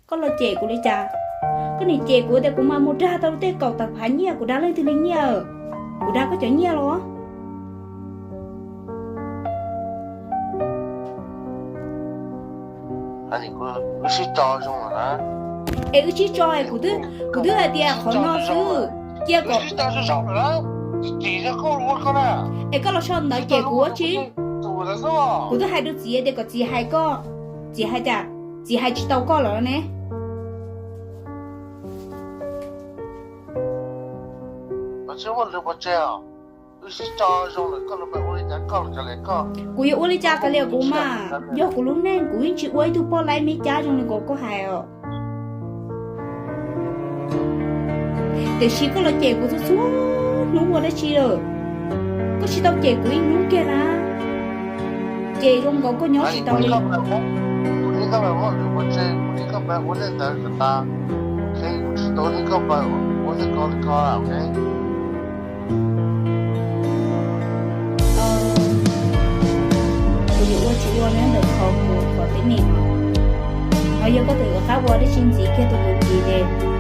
Koj los cem kuv li cas? Koj niam cem kuv tias kuv mas mus dag tau tej kaum tawm phav nyiaj, kuv dag leej twg li nyiaj? Kuv dag koj cov nyiaj los? Wb sib tso zoo na. Es wb sib tso, kuv twb, kuv twb hais tias qhov no xwb, cia kom. Es koj los so ntawd cem kuv ua tsi? Kuv twb hais rau txiv tias kom txiv hais koj, txiv hais cas? Txiv hais tsis tau koj lawm ne. Kuv yuav ua li cas kav liam kuv mas, yog kuv lub neej kuv yeej tsis ua ib tug poj laib me cab zoo li nkaus koj hais os. Tiam sis koj los cem kuv txhua txhua hnub ua dab tsi lawm? Koj tsis tau cem kuv ib hnub kiag na. Ces zoo nkaus koj nyob tsis tau li. Kuv yuav ua tsis ua nyob ntawm qhov kuv qhov teeb meem no. Ho yog koj tseem yuav qab ua dab tsi ntxiv kiag rau kuv ntxiv ces